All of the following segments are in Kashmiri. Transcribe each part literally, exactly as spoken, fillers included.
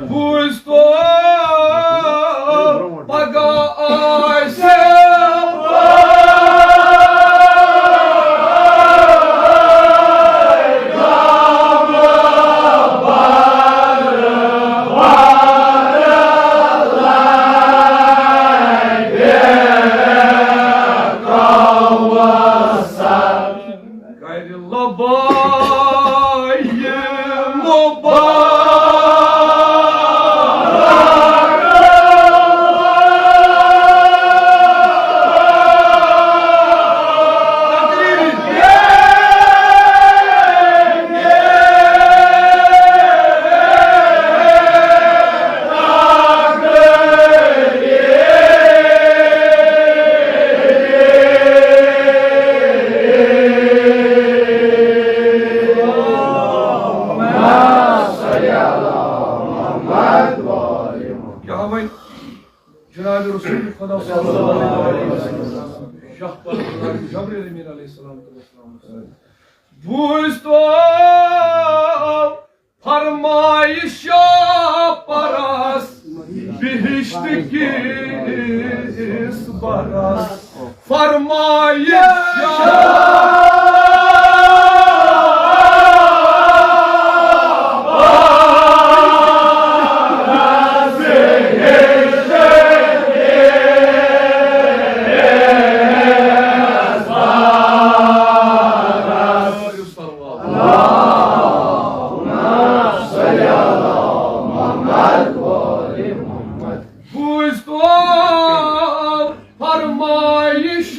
بوٗزتو پگاہ آسہِ کرِ لبایہِ مبارک۔ کیٛاہ وۄنۍ جناب رسول خدا صلی اللہ علیہ وسلم، شاہ پرور جبرائیل امین علیہ السلام۔ بوٗزتو فرمایہِ شاہ پرس بہشت کِس برس۔ فرمایہِ شاہ پرس بہشت کِس برس۔ بوٗزتو فرمایش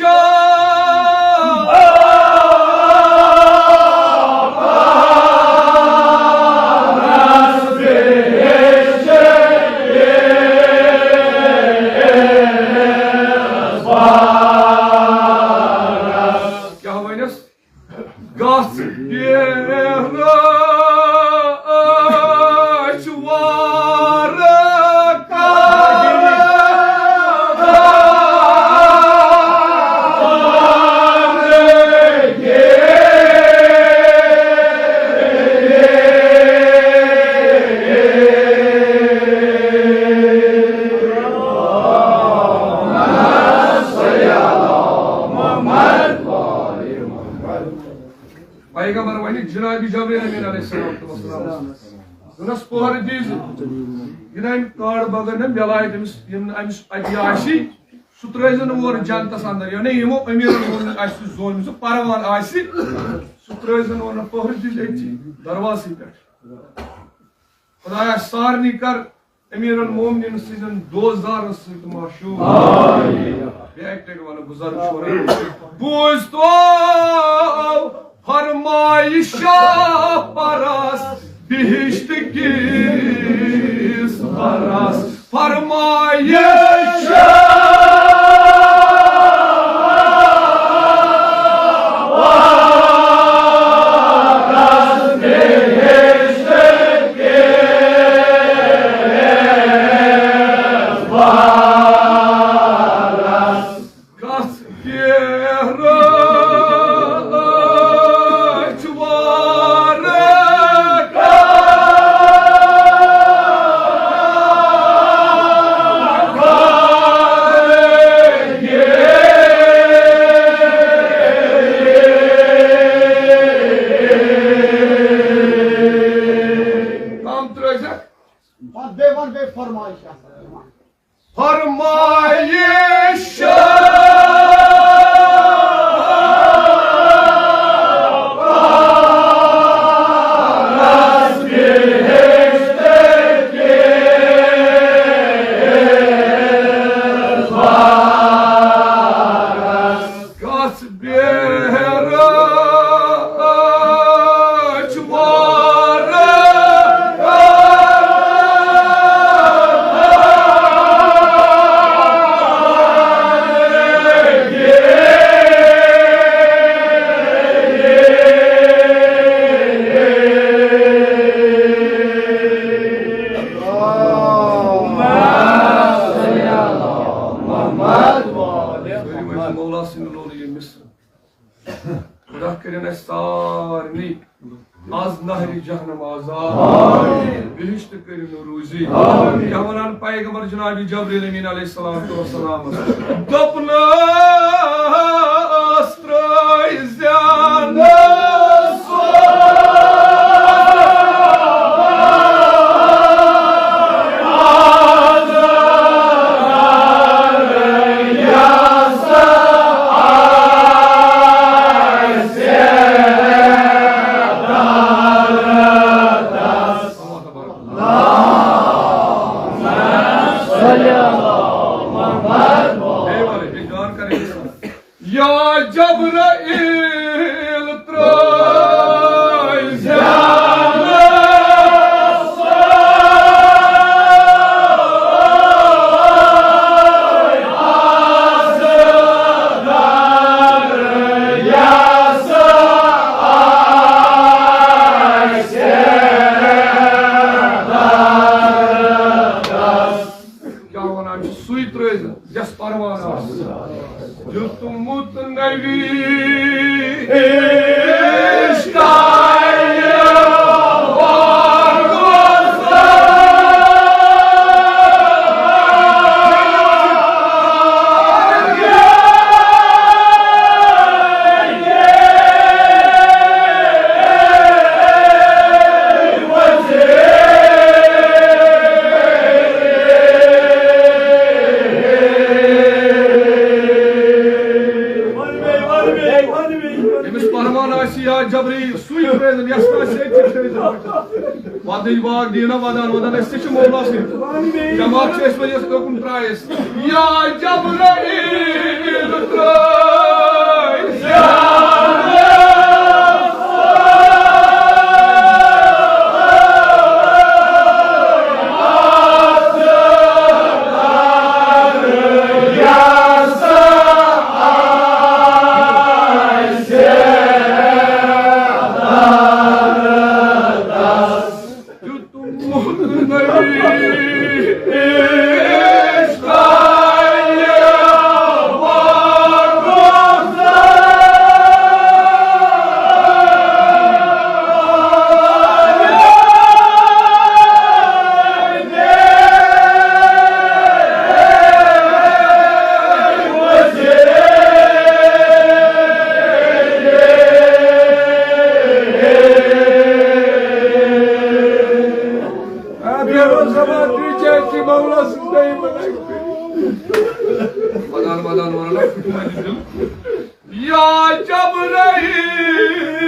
کیٛاہ وَنٮ۪س؟ گژھ بیرٕ أچھ وارٕ کر۔ پیغمبر ونہِ جناب جبرائیل امین علیہ الصلوۃ والسلام، دوٚپنس پوہر دیٖزِ، یہِ نہٕ امہِ کارڈ بغٲر نہٕ مےٚ لایہِ تٔمِس، یِم نہٕ أمِس اَتہِ آسی، سُہ ترٲوزِ نہٕ اورٕ جنتس اندر، یعنی یِمو امیر المومنین آسہِ سُہ زوٗنمُت، سُہ پروان آسہِ، سُہ ترٲوزِ نہٕ اورٕ، پوہر دیٖزِ أتھی دروازسٕے پٮ۪ٹھ۔ خدایا، سارنٕے کر امیر المومنین سٕنٛدٮ۪ن دوستدارن سۭتۍ مشہوٗر۔ آمین۔ بیٚیہِ اَکہِ لٹہِ وَنہٕ بُزرگ چھُ وَنان، بوٗزتو فرمایش شاہ پرس بہشت کِس برس۔ فرمایش گژھ بیرٕ أچھ وارٕ کر۔ کم ترٲوزٮ۪کھ؟ پتہٕ بیٚیہِ وَن، بیٚیہِ فرمایش آسان۔ فرمایش گژھ بیرٕ أچھ وارٕ مولا سٕنٛدِ لولہٕ ییٚمِس خدا کٔرِن اَسہِ سارنٕے از نہرِ جہنم آزاد۔ آمین۔ بہشت کٔرِو نوٗر روٗزی۔ آمین۔ کیٛاہ وَنان پیغمبر جناب جبرائیل امین علیہ الصلوۃ والسلام؟ دوٚپنَس ترٛٲے زیادٕ یا جبرائیل ترٛٲے زیادٕ کیٛاہ وَنان چھِ، سُے ترٛٲوزِ یَس پَروان آسہِ۔ دیُتمُت نبی عشقَے أمِس پَروان آسہِ یا جبرائیل، سُے پرٛٲرِتھ، یَس نہٕ آسہِ، سُہ تہِ پرٛٲرِتھ۔ وَدٕنۍ واگ دیٖنہ وَدان وَدان، أسۍ تہِ چھِ مولا سٕنٛدۍ۔ جماعت چھِ أسۍ وۄنۍ یَتھ توکُن ترٛایَس۔ یا جبرائیل ترٛٲے ودان ودان ونان۔ یا جبرائیل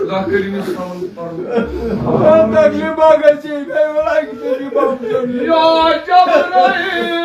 اللہ کریٖم سُنٛد پَرُن۔ تکلیف ما گژھِ، مےٚ وَنان کہِ تکلیف ما گژھِ۔ یا جبرائیل۔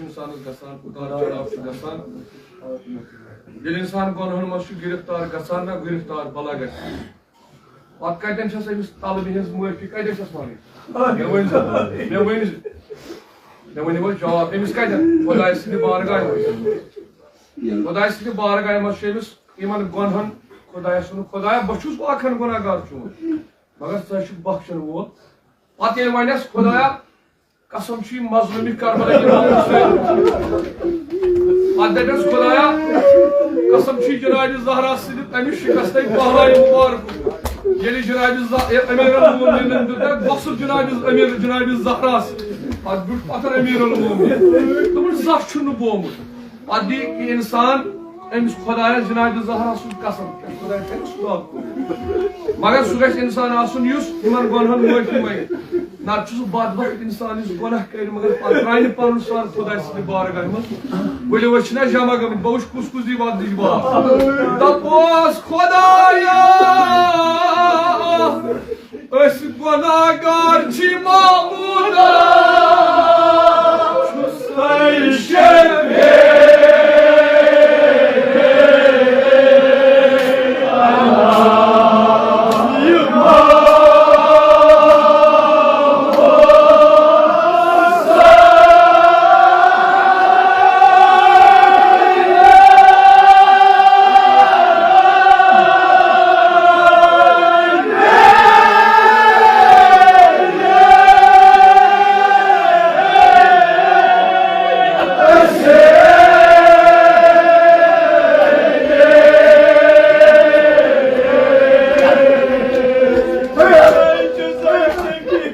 انسانس گژھان، اتار چڑاو چھُ گژھان۔ ییٚلہِ انسان گۄنہن منٛز چھُ گرفتار گژھان، نہ گرفتار بلا گژھِ، پتہٕ کتٮ۪ن چھس أمِس طلبہِ ہٕنٛز معٲفی، کتٮ۪ن چھس ونٕنۍ؟ مےٚ ؤنۍ زِ، مےٚ ؤنۍ زِ، مےٚ ؤنِو حظ جواب، أمِس کتٮ۪ن؟ خۄداے سٕنٛدِ بارگاہہِ منٛز۔ خۄداے سٕنٛدِ بارگاہہِ منٛز چھُ أمِس یِمن گۄنہن، خۄدایس ووٚن، خۄدایا، بہٕ چھُس واقعن گۄناہ گار چون، مگر ژٕ چھُکھ بخشن وول۔ پتہٕ ییٚلہِ ونٮ۪س، خۄدایا، قسم چھُ یہِ مظلومِ کربلا امام حسین۔ اتھ دپٮ۪س، خۄدایا، قسم چھُ جناب زہرا سٕنٛدِ تمہِ شکستٕے پہلایہِ مبارک۔ ییٚلہِ جناب ز-، امیر المومنین دیُت اکھ بۄسُر جناب امیر، جناب زہراس۔ اتھ بیوٗٹھ پتھر امیر المومنین۔ دوٚپُن، زانٛہہ چھُنہٕ بومُت۔ پتہٕ دی یہِ انسان أمِس خۄدایس جناب زہرا سُنٛد قسم، کیٛاہ خۄداے کرِ سُہ دعا قبوٗل؟ مگر سُہ گژھِ انسان آسُن یُس یِمن گۄنہن معٲفی منگہِ۔ نتہٕ چھُ سُہ بدبخت انسان یُس گۄناہ کرِ مگر پتہٕ ترٛاوِ نہٕ پنُن سر خۄداے سٕنٛدِ بارگاہہِ منٛز۔ ؤلِو أسۍ چھِنہ جمع گٔمٕتۍ، بہٕ وٕچھِ کُس کُس دی وۄدنٕچ بار۔ دپوس خۄدایا، أسۍ گۄناہگار چھِ معبودا، چھُسے شفیع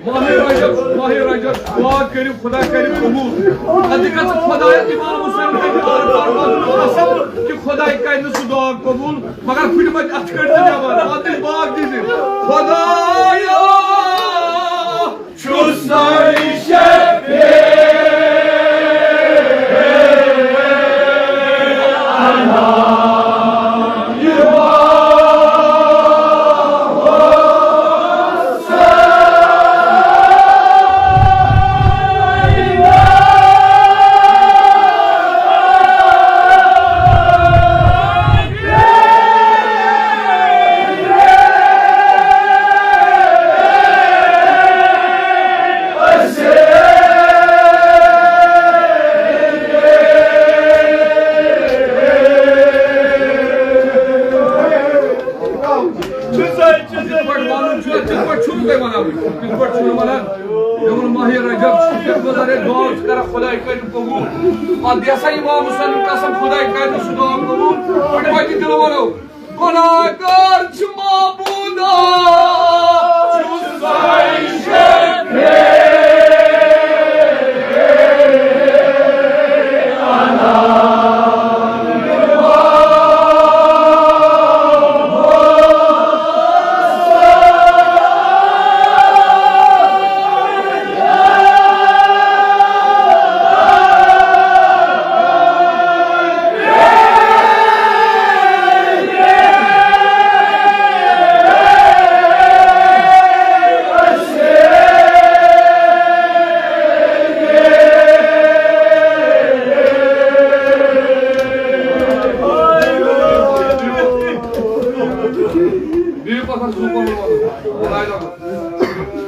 ماہِ رجب، ماہِ رجب، دعا کٔرِو، خۄدا کَرِ قبوٗل۔ اَتہِ گژھِ خۄدایَس اِمام حُسین کَرِ بار بار وَنُن قسم کہِ خۄداے کَرِ نہٕ سُہ دعا قبوٗل، مگر پھٕٹمٕتۍ اَتھٕ کٔڑۍ تہٕ نٮ۪بر، اَتھ دِژ باگ دِژ۔ خۄدایا، چھُسے شفیع یِتھ پٲٹھۍ وَنُن چھُ، تِتھ پٲٹھۍ چھُنہٕ تۄہہِ وَنان۔ تِتھ پٲٹھۍ چھُنہٕ وَنان۔ مےٚ ووٚن ماہِ رجب چھُ، یَتھ منٛز اَگر دعا چھُ کران، خۄداے کَرِ قبوٗل۔ پَتہٕ دِ سا اِمام حُسینُن قسم، خۄداے کَرِ نہٕ سُہ دعا قبوٗل۔ پَتہٕ وَتہِ دِلہٕ وَنو، گۄناہگار چھُ معبوٗدا، چھُ سُے شفیع۔ بِہِو پَتھَر، سُہ پَنُن وَنُن۔ خۄداے لَگو۔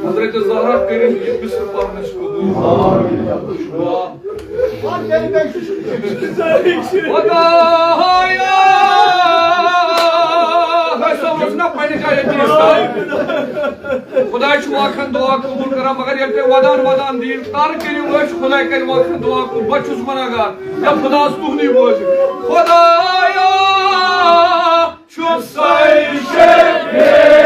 حضرت زہرا کٔرِن یہِ بِسر پَرنَس قبوٗل۔ خۄدایا، أسۍ اوس نہ پننہِ جایہِ ییٚتہِ۔ خۄداے چھُ واقعن دُعا قبوٗل کران، مگر ییٚلہِ تُہۍ ودان ودان دِیِو، تر کٔرِو أچھ، خۄداے کرِ واقعن دُعا قبوٗل۔ بہٕ چھُس گۄناہ گار، یا خۄداہس تُہنُے بوزِ۔ خۄدایا، چھُسے شفیع۔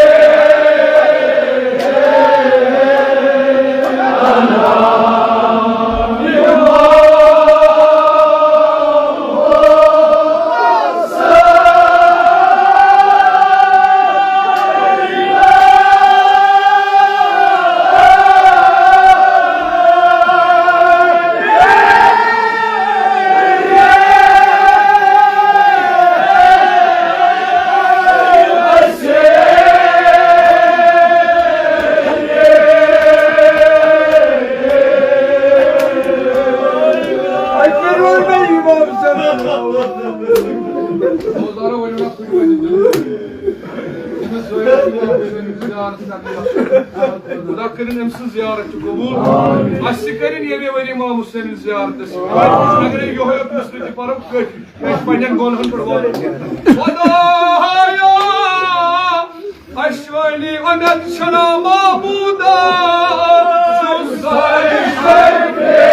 خدا کٔرِن أمۍ سٕنٛز زیارت تہِ قبوٗل۔ اَسہِ تہِ کٔرِن ییٚمہِ ؤری امام حسین زیارت تہِ۔ اگرے یۄہے یوت مِصرٕ تہِ پرو کٲفی چھُ۔ أسۍ پننٮ۪ن گۄنہن پٮ۪ٹھ واتو۔ خدایا، اَسہِ وَنہِ اَنَت چھَنا معبوٗدا، چھُ سٲری شٲکِر۔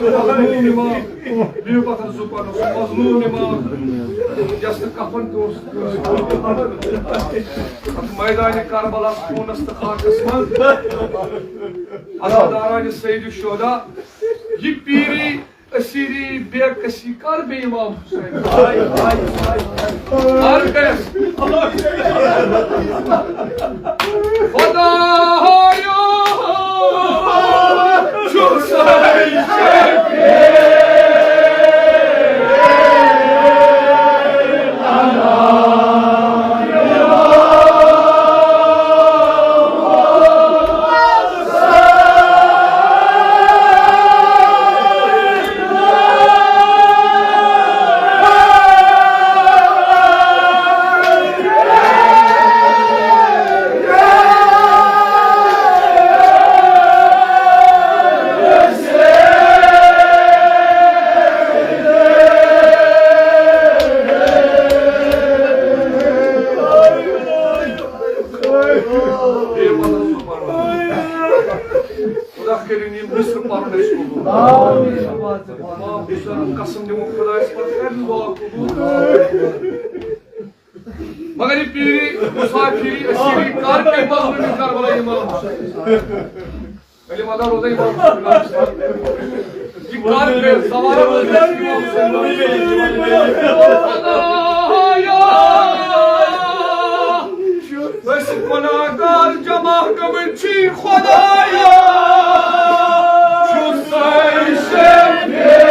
مظلوم امام، بِہِو پتھر زُو پَنُن، سُہ مظلوم امام، یَس نہٕ کفن تہِ اوس کٲنٛسہِ۔ اَتھ میدانِ کربلاہَس خوٗنَس تہٕ خاکَس منٛز عزادارانِ سید الشہدا، یہِ پیٖری اسیٖری بے کسی کر بے امام حسین۔ ہر کس۔ خدایا، چھُ سٲری شٲکِر۔ خدا کٔرِن یہِ مِصرٕ پَرُن اَسہِ قبوٗل۔ امام حسینُک قسم دِمو خۄدایَس، پَتہٕ کَرِ نہٕ دُعا قبوٗل۔ مگر یہِ پیٖری، مسافری، اسیٖری کر پے مظلوم کربلا امام حسین۔ علی مدار روزے امام حسین۔ یہِ کر پے سوال روزے امام حسین۔ خدایا، أسۍ گۄناہگار جمع گٔمٕتۍ چھی خدایا، چھُ سٲری شٲکِر۔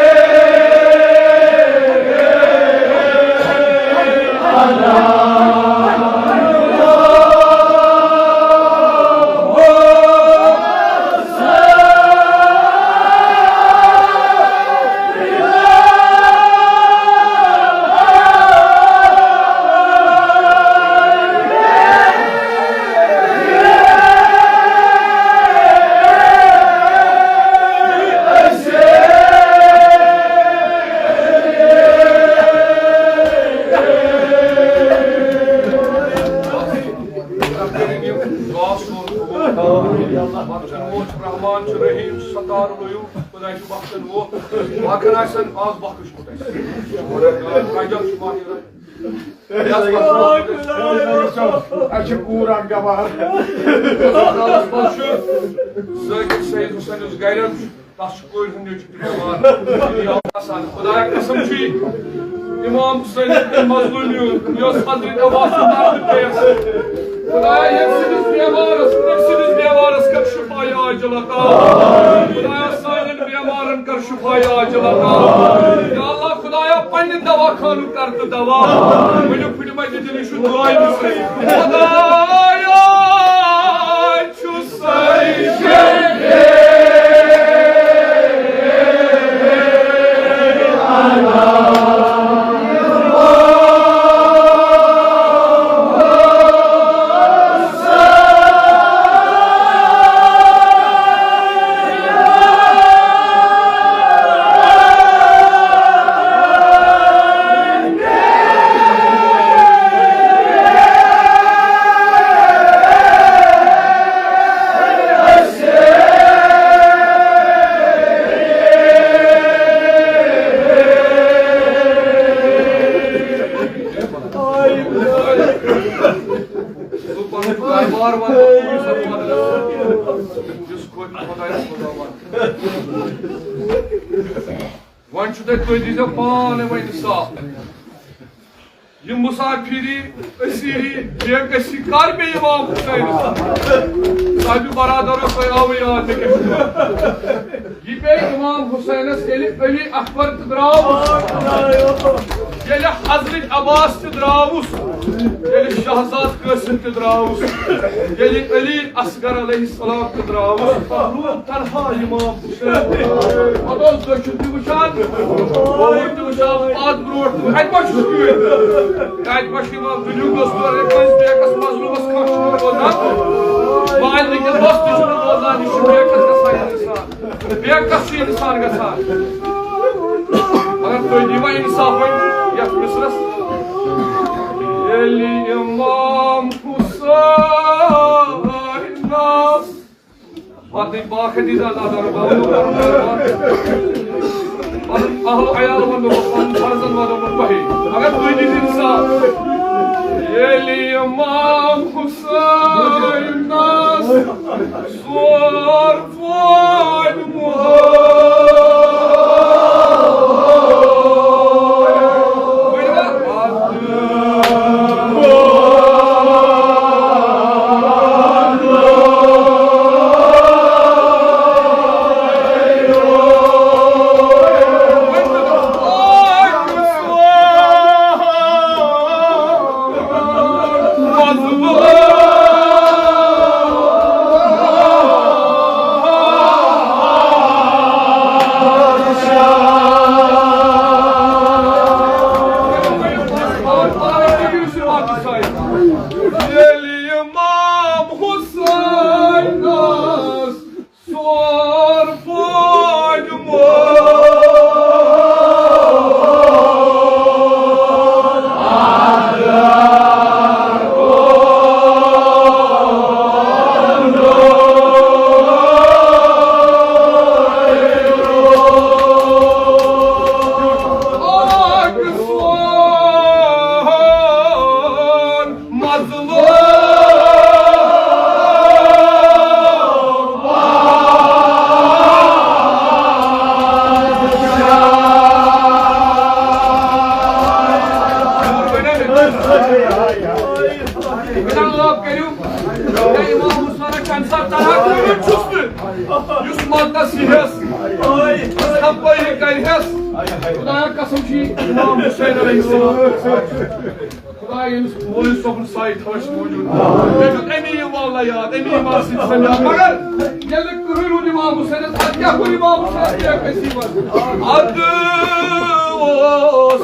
دعا سون قبول۔ بخشن وول چھُ رحمان، چھُ رحیم، چھُ ستار العیوب، خداے چھُ بخشن وول۔ باقین آسن آز بخش کوٚت اَسہِ۔ رجب چھُ ماہِ رجب۔ اَسہِ چھِ پوٗرٕ اکھ گواہ۔ ذٲکِر سید حسین یُس گرٮ۪ن چھُ، تَس چھُ کورِ ہُنٛد نیٚچوٗ تہِ بٮ۪مار۔ آسان۔ خدایا قسم چھُے، امام حسین تہٕ مظلومی ہُنٛد، یۄس حضرت عباس سُنٛد درد پیٚیَس۔ خدایا، ییٚمہِ سٕنٛدِس بٮ۪مارَس، تٔمۍ سٕنٛدِس بٮ۪مارَس کر شفایہِ عاجل عطا۔ خدایا، سانٮ۪ن بٮ۪مارَن کر شفایہِ عاجل عطا۔ یا اللہ، خدایا، پننہِ دوا خانُک کر تہٕ دوا۔ ؤنِو پھٕٹہِ مَتہِ دِلہِ چھُ دُعایہِ مُسلِم۔ خدایا، چھُ سٲری شٲکِر۔ وۄنۍ چھُ تۄہہِ، تُہۍ دیٖزیو پانَے وۄنۍ اِنصاف۔ یہِ مسافری، اسیری، بے کسی کر پیٚیہِ امام حسینس؟ صاحبِ برادرو، تۄہہِ آوٕ یاد مےٚ کیٛاہ چھُ؟ یہِ پیٚیہِ امام حسینس ییٚلہِ علی اکبر تہِ درٛاوُس، ییٚلہِ حضرت عباس تہِ درٛاوُس، ییٚلہِ شہزاد قٲسم تہِ درٛاوُس، ییٚلہِ علی اصغر علیہ السلام تہِ درٛاوُس، تنہا امام پتہٕ اوس دٔچھُن تہِ وٕچھان، کھووُر تہِ وٕچھان، پتھ برونٛٹھ تہِ۔ اَتہِ ما چھُ شُکر؟ اَتہِ ما چھُ یِوان دُنیُک دستور، یہِ کٲنٛسہِ بیکس مظلوٗمس کانٛہہ چھُنہٕ روزان؟ مالنہِ کِس دۄستہٕ چھُنہٕ روزان، یہِ چھُ بیکس گژھان یہِ اِنسان۔ بیکس چھُ یہِ اِنسان گژھان۔ مگر تُہۍ دِیِو وۄنۍ اِنصاف وۄنۍ یَتھ مِصرس۔ ییٚلہِ امام حسینس پتہٕ باقٕے دیٖزِ اللہ تعالیٰ، پنُن اہل و عیال ونہٕ بہٕ، پنُن فرزند ونہٕ بہٕ تۄہہِ۔ مگر تُہۍ دیٖزِ انصاف۔ ییٚلہِ امام حسینس ژور پورۍ مُہر ییٚلہِ امام حسینس ژور پورۍ مُہر۔ مظلوم۔ کٔرِو، اے امام حسینہ، کمہِ ساتہٕ ترہا کٲنٛسہِ چھُس نہٕ، یُس مددس یِہس، یُس ہمپٲری کرِہس۔ خدایا قسم چھِ یہِ امام حسین علیہ السلام۔ خدا ییٚمِس مولوی صٲبُن سایہِ تھٲوِس موٗجوٗد۔ مےٚ دیُت اَمی یہِ واللہ یاد، اَمی یہِ ماسہِ سَمجھان۔ مگر ییٚلہِ نہٕ کٕہٕنۍ روٗد امام حُسینَس، اَدٕ کیٛاہ کوٚر امام حُسینَس بے کسی منٛز؟ اَدٕ اوس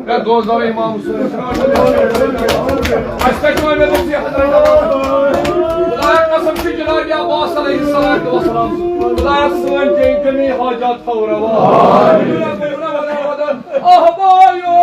ہے دوستو، امام حسین۔ اَسہِ کَتہِ وَنہِ مےٚ دوٚپ یہِ حضرت؟ قسم چھُ جناب عباس علیہ الصلوۃ والسلام۔ خدایا سٲنۍ جمی جمی حاجات تھاو روا۔ آہ بایو،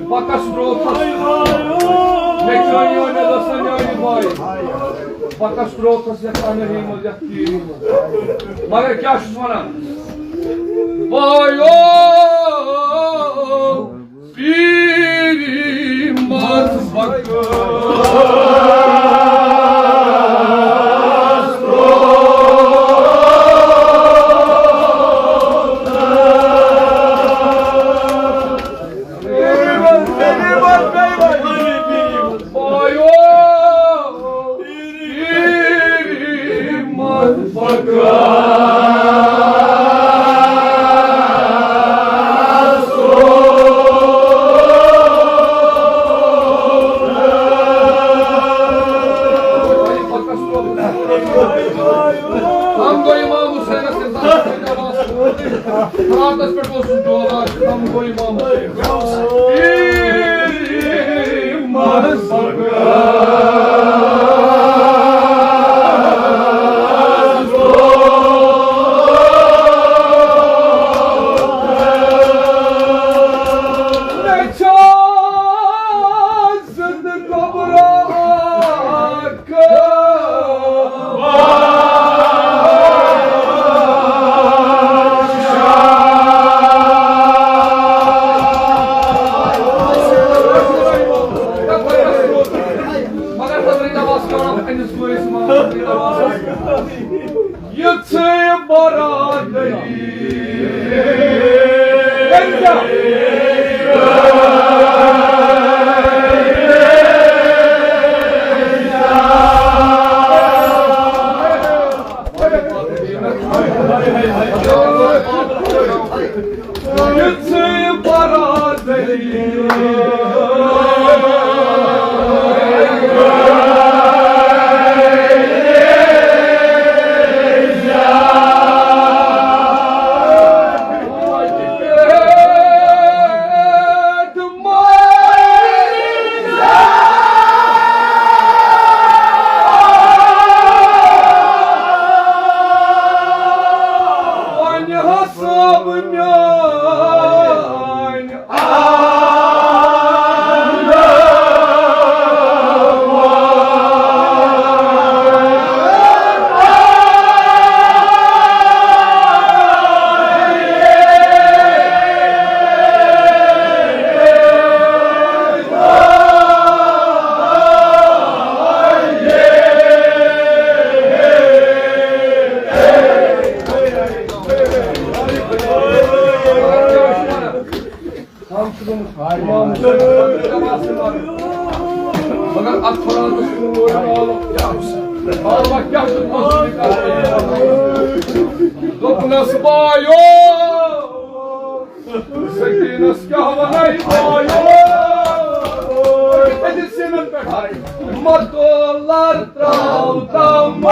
پکس تروتھس۔ مےٚ چھُ یہِ وَنان، دَپان، میٛانہِ بایہِ۔ پکس تروتھس یَتھ اَنٛدری منٛز، یَتھ پیٖری منٛز۔ مگر کیٛاہ چھُس وَنان؟ بایو، پیٖری منٛز پکس۔ ہم گوٚو امام حسینس تہِ زانٛہہ۔ راتس پٮ۪ٹھ اوسُس ڈولان، ہم گوٚو امام حسین۔ یِژھٕے برادری۔ یِژھٕے برادری۔ وۄنۍ ہسا بہٕ میٲنۍ مگر اتھ قرآنس کُن ووت نہٕ عالم۔ عالمہ کیٛاہ چھُ دوٚپنس بایو، سکینس کیٛاہ ونے بایو؟ أتھۍ سیٖنن پٮ۪ٹھ۔ متولر تراو تم۔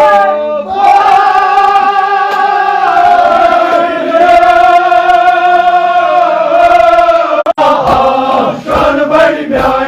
شان بڑ میانہِ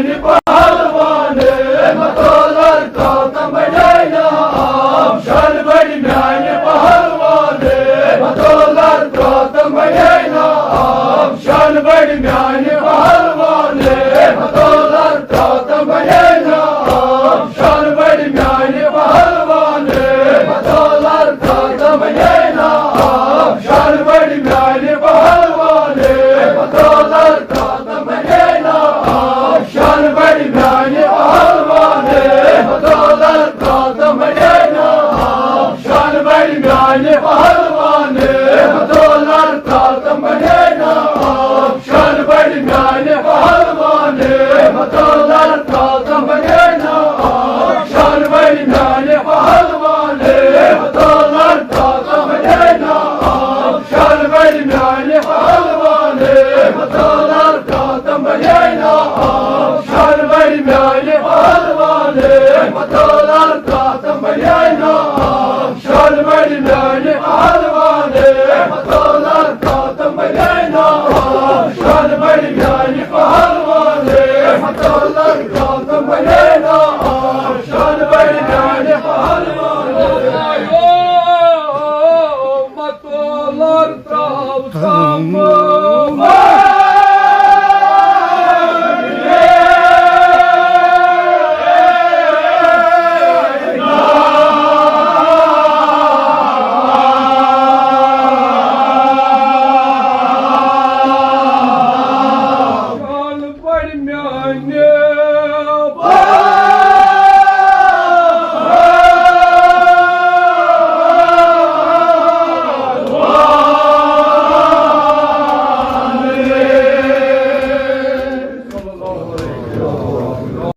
Come